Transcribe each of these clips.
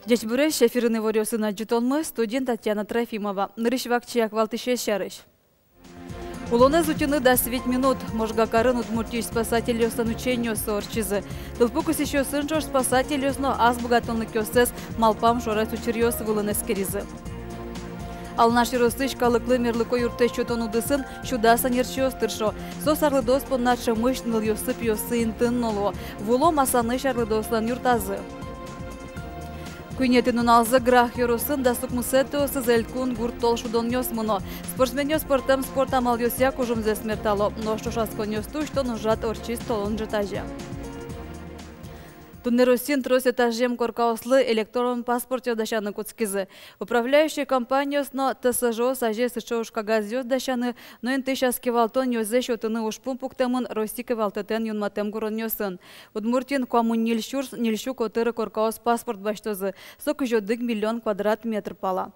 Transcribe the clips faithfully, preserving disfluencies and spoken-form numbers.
Ӟечбуресь! Эфирын иворъёсын адӟытонмы, студиын Татьяна Трофимова. Нырысь вакчияк валтӥсез сярысь. Улонэз утьыны дас вить минут. Можга карын Удмуртиысь спасательёслэн учениосы ортчизы. Тылпу кысӥсьёсын ӵош спасательёс но ас быгатонлыкъёссэс малпам шораз учыръёс вылын эскеризы. Алнаш ёросысь калыклы мерлыко юрттэт сётон удысын сю дас ӧнерчиос тыршо. Соос арлыдоос понна ӵемысь нылъёссы-пиоссы интыын но луо. Вуылом Асанысь арлыдоослэн юртазы. Куинетӥ нуналзэ Грах ёросын дас укмысэтӥосыз элькун гурт тол шудонъёс мыно. Спортсменъёс пӧртэм спорт амалъёсъя кужымзэс мертало. Нош ӵошатсконъёсты усьтон ужрад ортчиз толон ӝытазе. Туннэ Россиын трос этажъем коркаослы электрон паспортъёс дасяны кутскизы. Управляющие компаниос но ТСЖ-ос азе сыӵе ужкагазъёс дасяны но интыяськон кивалтон ёзэ сётыны ужпум пуктэмын Россия кивалтэтэн юнматэм куронъёсын. Удмуртиын куамын ньыль сюрс ньыль сю котыр коркаос паспорт басьтозы, со кызь одӥг миллион квадрат метр пала.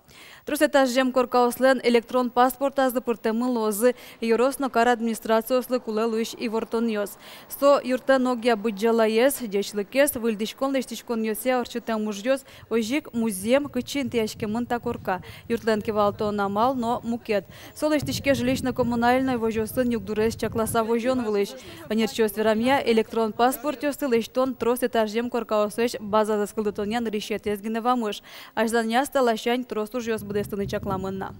Трос этажъем коркаослэн электрон паспортазы пыртэмын луозы ёрос но кар администрациослы кулэ луись ивортонъёс. Со юртлэн огъя быдӟалаез, ӟечлыкез, выльдӥськон-лэсьтӥськонъёсъя ортчытэм ужъёс, озьы ик музъем, кытчы интыяськемын та корка, юртлэн кивалтон амал но мукет. Со лэсьтӥське жилищно-коммунальной возёсын югдурез чакласа возён вылысь. Ӧнерчиос верамъя, электрон паспортъёсты лэсьтон трос этажъем коркаослэсь базазэс кылдытонъя нырысетӥез гинэ вамыш. Азьланяз та ласянь трос ужъёс быдэстыны чакламын на.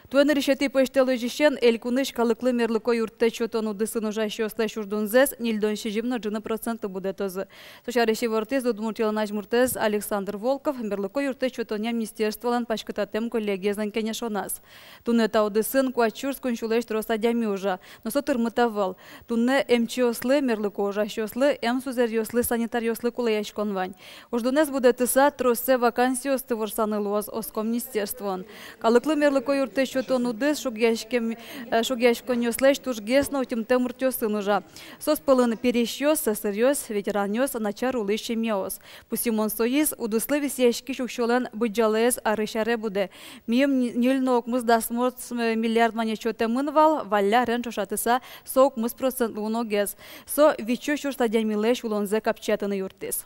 Туэ нырысетӥ пӧсьтолэзьысен элькунысь калыклы мерлыко юрттэт сётон удысын ужасьёслэсь уждунзэс ньыльдон сизьым но ӝыны процентлы будэтозы. Со сярысь ивортӥз Удмуртилэн азьмуртэз Александр Волков мерлыко юрттэт сётонъя министерстволэн паськытатэм коллегиезлэн кенешоназ. Туннэ та удысын куать сюрс куинь сюлэсь трос адями ужа, но со тырмыт ӧвӧл. Туннэ эмчиослы, мерлыко ужасьёслы, эмсузэръёслы, санитаръёслы кулэяськон вань. Уждунэз будэтыса, троссэ вакансиосты ворсаны луоз, оско министерствоын. Калыклы мерлыко юрттэт сётон удыс шугъяськем-, э, шугъяськонъёслэсь тужгес но утемтэ муртъёсын ужа. Соос пӧлын пересьёс, сӧсыръёс, ветеранъёс, начар улӥсь семьяос. Пусйымон соиз: удыслы висъяськись уксёлэн быдӟалаез арысь аре будэ. Мимала ньыль но укмыс дасмос, э, миллиард манет сётэмын вал, валлярен ӵошатыса, со укмыс процентлы уногес. Со витьсю сюрс адямилэсь улонзэ капчиятыны юрттӥз.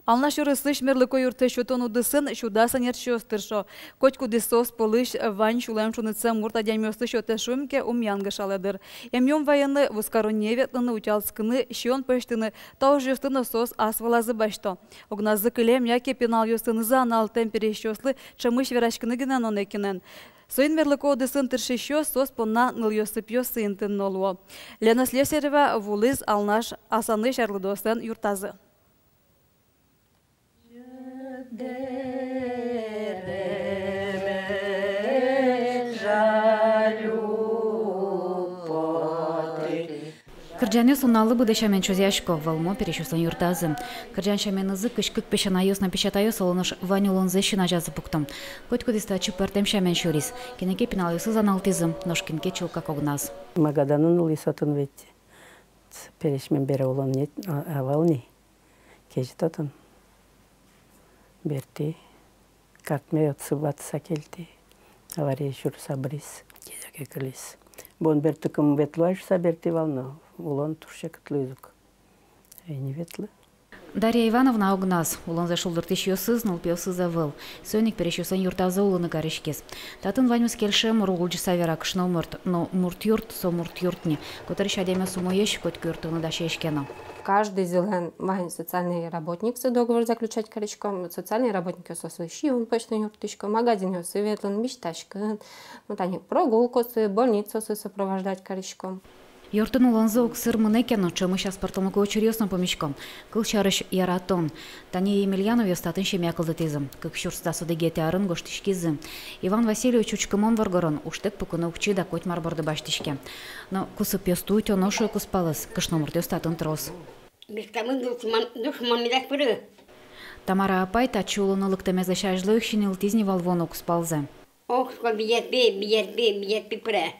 Алнаш ёросысь мерлыко юрттэт сётон удысын сю дас ӧнерчиос тыршо. Котькудӥз соос пӧлысь вань сюлэм шунытсэ мурт адямиослы сётэ шуим ке, ум янгышалэ дыр. Эмъюм вайыны, вузкаронние ветлыны, утялтскыны, сиён пӧзьтыны — та ужъёсты но соос ас вылазы басьто. Огназы кылем яке пиналъёсынызы аналтэм пересьёслы ӵемысь вераськыны гинэ но некинэн. Соин мерлыко удысын тыршисьёс соос понна нылъёссы-пиоссы интыын но луо. Лена Слесарева вуылӥз Алнаш Асанысь арлыдоослэн юртазы. Кырӟанъёс нуналлы быдэ сямен чузъясько, вӧлмо пересьёслэн юртазы. Кырӟан сяменызы кызь кык песянайёс но песятайёс, оло нош, вань улонзэс син азязы пукто. Котькудӥз татчы пӧртэм сямен сюриз. Кинэ ке пиналъёсыз аналтӥзы, нош кин ке чылкак огназ. Магаданын улӥ со отын ведь. Пересьмем бере улон ни, а, ӧвӧл ни. Кезьыт отын бертӥ. Картме отсы ватыса кельтӥ. Авария сюрыса быриз. Кезя ке кылиз. Бон бертыкум ветло ай шуыса бертӥ вал но, улон туж секыт луиз ук. Ӧй ни ветлы. Дарья Ивановна огназ. Улонзэ шулдыртӥсьёсыз, нылпиосыз ӧвӧл. Соин ик пересьёслэн юртазы улыны кариськиз. Татын ваньмыз кельше, мур улӟыса вера кышномурт. Но мурт юрт — со мурт юрт ни. Котырысь адямиос умоесь, котьку юрттыны дасесь ке но. Каждыйзылэн вань социальный работниксы, договор заключать кариськом, социальный работникъёс соослы сиён пӧзьтыны юрттӥсько, магазинъёсы ветлыны, висьтаськыны, ну, тани прогулкаосы, больницаосы сопровождать кариськом. Юртын улонзы огсыр мынэ ке но, ӵемысь аспӧртэмлыко учыръёс но пумисько. Кылсярысь, яратон. Тани Емельяновъёс татын семья кылдытӥзы. Кык сюрс дас одӥгетӥ арын гожтӥськизы. Иван Васильевич учкымон воргорон, ужтэк пукыны уг чида, котьмар борды басьтӥське. Но кусыпъёсты утёно, шуэ кузпалыз, кышномуртъёс татын трос. Мишкамы душман, душман медаз пыры. Тамара апай татчы улыны лыктэмезлэсь азьло ик синйылтӥз ни вал вуоно кузпалзэ. Ох, шуко, бият пи, бият пи, бият пи пыре.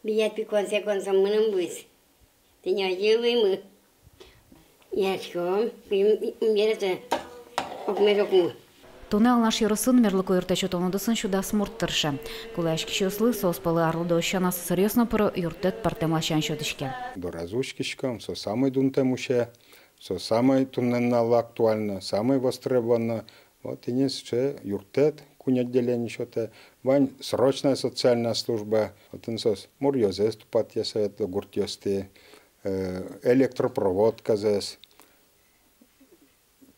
Бият пи конце концов мыным вуиз. Тӥни озьы луимы. Яськом, ум, ум бере, окмес окмы. Туннэ Алнаш ёросын мерлыко юрттэт сётон удысын сю дас мурт тырше. Кулэяськисьёслы, соос пӧлы арлыдоос сяна сӧсыръёс но пыро, юрттэт пӧртэм ласянь сётӥське. Доразы учкиськом, со самой дунтэм усе. Со самой туннэ нуналлы актуально, самой востребовано. Вот тӥни сыӵе юрттэт куинь отделение сётэ. Вань срочная социальная служба. Отын соос муръёзэс тупатъя советло гуртъёстӥ, э, электропроводказэс,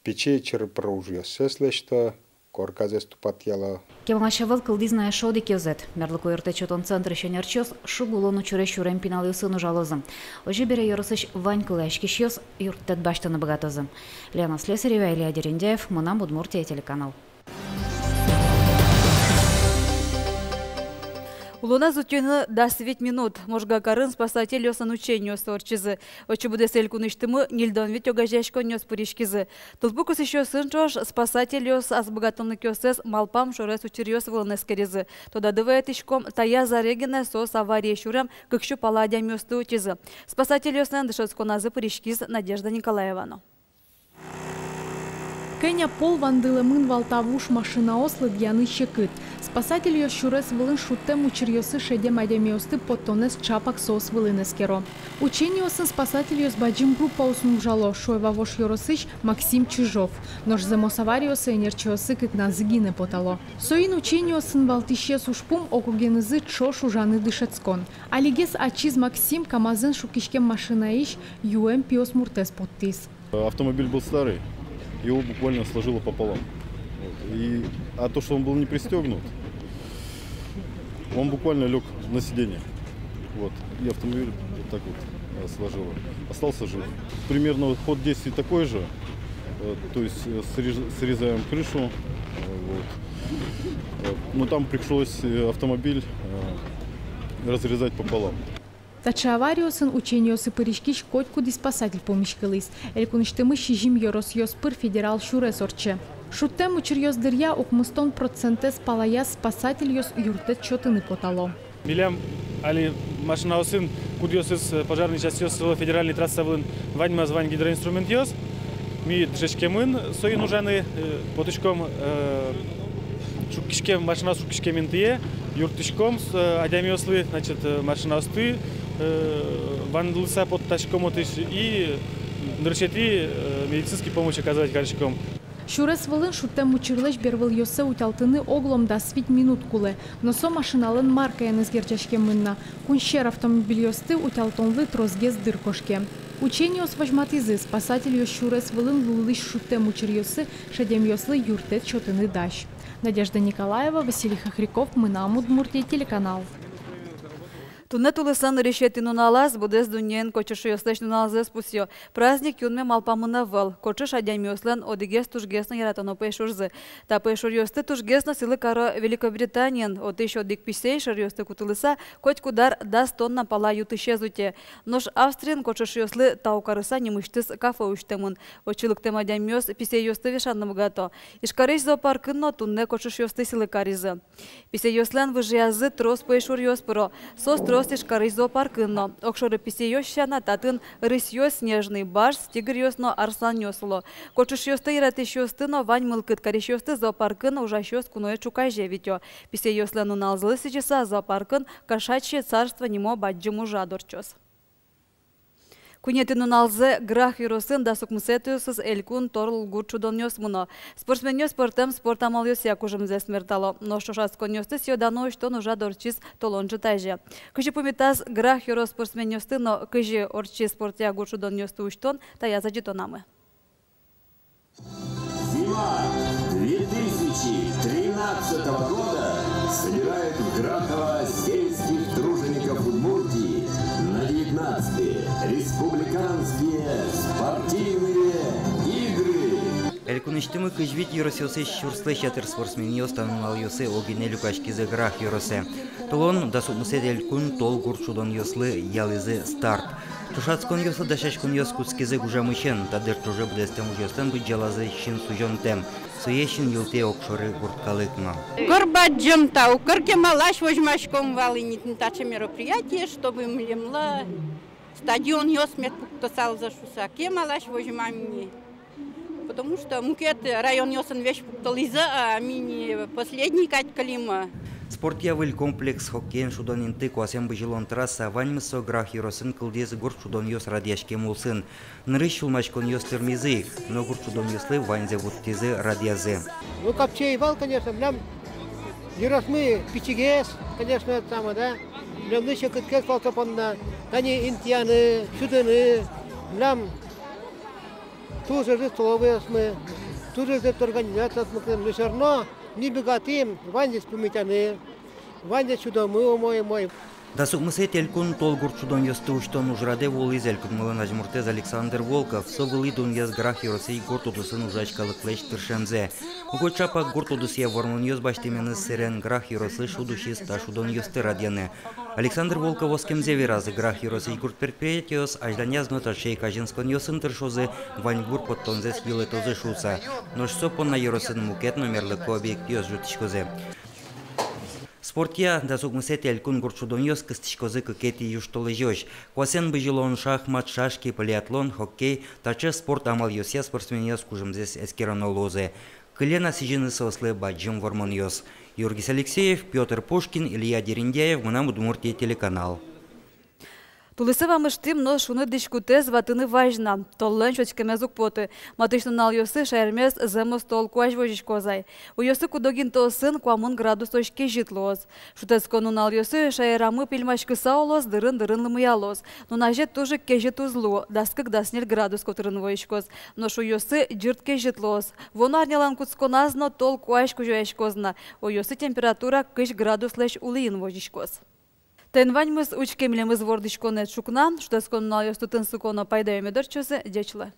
пичи чыр-пыр ужъёссэс лэсьто, корказэс тупатъяло. Кемалась ӧвӧл кылдӥз на эшшо одӥг ёзэт. Мерлыко юрттэт сётон центрысь ӧнерчиос шуг улон учыре сюрем пиналъёсын ужалозы. Озьы бере, ёросысь вань кулэяськисьёс юрттэт басьтыны быгатозы. Лена Слесарева, Илья Дерендяев, «Мынам Удмуртие» телеканал. Улонэз утьыны дас вить минут. Можга карын спасательёслэн учениоссы ортчизы. Отчы быдэс элькунысьтымы ньыльдон вить огазеяськонъёс пыриськизы. Тылпу кысӥсьёсын ӵош спасательёс ас быгатонлыкъёссэс малпам шорес учыръёс вылын эскеризы. Тодады вайытӥськом, таяз аре гинэ соос аварие сюрем кык сю пала адямиосты утизы. Спасательёслэн дышетсконазы пыриськиз Надежда Николаева но. Кӧня пол вандылэмын вал та вуж машинаос, лыдъяны секыт. Спасательёс сюрес вылын шудтэм учыръёсы шедем адямиосты поттонэз ӵапак соос вылын эскеро. Учениосын спасательёс бадӟым группаосын ужало, шуэ Вавож ёросысь Максим Чижов. Нош зэмос авариосы ӧнерчиосы кыкназы гинэ потало. Соин учениосын валтӥсез ужпум — ог-огенызы ӵош ужаны дышетскон. Алигес ачиз Максим КамАЗэн шуккиськем машинаысь юэм пиосмуртэз поттӥз. Автомобиль был старый, его буквально сложило пополам. Вот. И, а то, что он был не пристёгнут, он буквально лёг на сиденье. Вот. И автомобиль вот так вот, э, сложило. Остался жив. Примерно вот ход действий такой же. Э, то есть, э, срез-, срезаем крышу. Э, вот. Э, но там пришлось, э, автомобиль, э, разрезать пополам. Таӵе авариосын учениосы пыриськись котькудӥз спасатель пумиськылӥз. Элькунысьтымы сизьым ёросъёс пыр федерал сюрес ортче. Шудтэм учыръёс дыръя укмыстон процентэз палаяз спасательёс юрттэт сётыны потало. Милям али машинаосын, кудъёсыз, э, пожарный частьёс, федеральный трасса вылын, ваньмаз вань гидроинструментъёс. Ми дышетскемын соин ужаны, э, потӥськом, э, шуккиськем, машинаос шуккиськем интые, юрттӥськом, э, адямиослы, значит, э, машинаосты, э, вандылыса поттаськом отысь и нырысетӥ, э, медицинский помощь оказывать кариськом. Сюрес вылын шудтэм учырлэсь бервылъёссэ утялтыны оглом дас вить минут кулэ. Но со машиналэн маркаеныз герӟаськемын на. Куинь сьӧр автомобильёсты утялтонлы тросгес дыр кошке. Учениос возьматӥзы, спасательёс сюрес вылын луылӥсь шудтэм учыръёсы шедемъёслы юрттэт сётыны дась. Надежда Николаева, Василий Хохряков, «Мынам Удмуртие» телеканал. Туннэ тулыслэн нырысетӥ нуналаз быдэс дуннеын кочышъёслэсь нуналзэс пусъё. Праздник юнме малпамын ӧвӧл. Кочыш адямиослэн одӥгез тужгес но яратоно пӧйшурзы. Та пӧйшуръёсты тужгес но сӥлы каро Великобританиын. Отысь одӥг писей, шоръёсты кутылыса, котькуд ар дас тонна пала ю-тысез уте. Нош Австриын кочышъёслы тау карыса нимысьтыз кафе усьтэмын. Отчы лыктэм адямиос писейёсты вешаны быгато. Ижкарысь зоопаркын но туннэ кочышъёсты сӥлы каризы. Писейёслэн выжыязы трос пӧйшуръёс пыро. Соос трос Ижкарысь зоопаркын но. Огшоры писейёс сяна, татын рысьёс, снежный барс, тигръёс но арсланъёс уло. Кочышъёсты яратӥсьёсты но вань мылкыд карисьёсты зоопаркын ужасьёс куное ӵуказе витё. Писейёслэн нуналзылы сӥзьыса зоопаркын «Кошачье царство» нимо бадӟым ужрад ортчоз. Куинетӥ нуналзэ Грах ёросын дас укмысэтӥосыз элькун тол гурт шудонъёс мыно. Спортсменъёс пӧртэм спорт амалъёсъя кужымзэс мертало. Нош ӵошатсконъёсты сӥё-дано усьтон ужрад ортчиз толон ӝытазе. Кызьы пумитаз Грах ёрос спортсменъёсты но кызьы ортчиз спортъя гурт шудонъёсты усьтон, таяз адӟытонамы. Зима две тысячи тринадцатого года собирает в Грахово сельских тружеников Удмуртии на девятнадцатые республиканские спортивные игры. Элькунысьтымы кызь вить ёросъёсысь сюрслэсь ятыр спортсменъёс та нуналъёсы огинэ люкаськизы Грах ёросэ. Толон дас укмысэтӥ элькун тол гурт шудонъёслы ялӥзы старт. Ӵошатсконъёслы дасяськонъёс кутскизы гужемысен. Та дыр ӵоже быдэстэм ужъёслэн быдӟалазы син сузёнтэм. Сое син йылтэ огшоры гурт калык но. Укыр бадӟым тау, укыр кемалась возьмаськом вал ини таӵе мероприятие, чтобы милемлы стадионъёс мед пуктысалзы шуыса. Кемалась возьмам ини. Потому что мукет районъёсын весь пуктылӥзы, а ми ини последний кадь кылимы. Спортъя выль комплекс, хоккеен шудон инты, куасэн бызьылон трасса — ваньмыз со Грах ёросын кылдӥз гурт шудонъёс радъяськем улсын. Нырысь сюлмаськонъёс тырмизы ик, но гурт шудонъёслы ваньзэ вуттӥзы, радъязы. Ну, капчи ӧй вал, конечно, милям ёросмы пичигес, конечно, это самое, да. Милемлы секытгес вал со понна. Тани интыяны, сюдыны, милям туж ӧжыт столовойёсмы, туж ӧжыт организациосмы, но всё равно ми быгатӥм ваньзэс пумитаны, ваньзэс сюдомы умой-умой. Дас укмысэтӥ элькун тол гурт шудонъёсты усьтон ужрадэ вуылӥз элькунмылэн азьмуртэз Александр Волков. Со вылӥ дунъяз Грах ёросысь гурт удысын ужась калыклэсь тыршемзэ. Уго ӵапак гурт удысъя вормонъёс басьтэменыз сэрен, Грах ёрослы шуд усиз та шудонъёсты радъяны. Александр Волков оскемзэ вераз: Грах ёросысь гурт предприятиос азьланяз но таӵе ик азинсконъёсын тыршозы, ваньбур поттонзэс йылэтозы шуыса. Нош со понна ёросын мукет но мерлыко объектъёс ӝутӥськозы. Спортъя дас укмысэтӥ элькун гурт шудонъёс кыстӥськозы кыкетӥ южтолэзёзь. Куасэн бызьылон, шахмат, шашки, полиатлон, хоккей — таӵе спорт амалъёсъя спортсменъёс кужымзэс эскероно луозы. Кылем ар сӥзьыны соослы бадӟым вормонъёс. Юргис Алексеев, Пётр Пушкин, Илья Дерендяев, «Мынам Удмуртие» телеканал. Тулысэ вамыштӥм, но шуныт дӥськутэз ватыны вазь на. Толлэн сётскемез уг поты. Матысь нуналъёсы шаермес зэмос тол куазь возиськоз ай. Уйёсы куд-ог интыосын куамын градусозь кезьыт луоз. Шутэтскон нуналъёсы шаерамы пильмаськыса улоз, дырын-дырын лымыялоз. Нуназе туж ик кезьыт уз луы, дас кык-дас ньыль градус котырын возиськоз. Нош уйёсы ӟырт кезьыт луоз. Вуоно арнялэн кутсконаз но тол куазь кузёяськоз на. Уйёсы температура кызь градуслэсь улӥын возиськоз. Тӥни ваньмыз. Учке милемыз вордӥськонэ ӵукна. Шутэтскон нуналъёсты тунсыко но пайдаё мед ортчозы. Ӟеч луэ.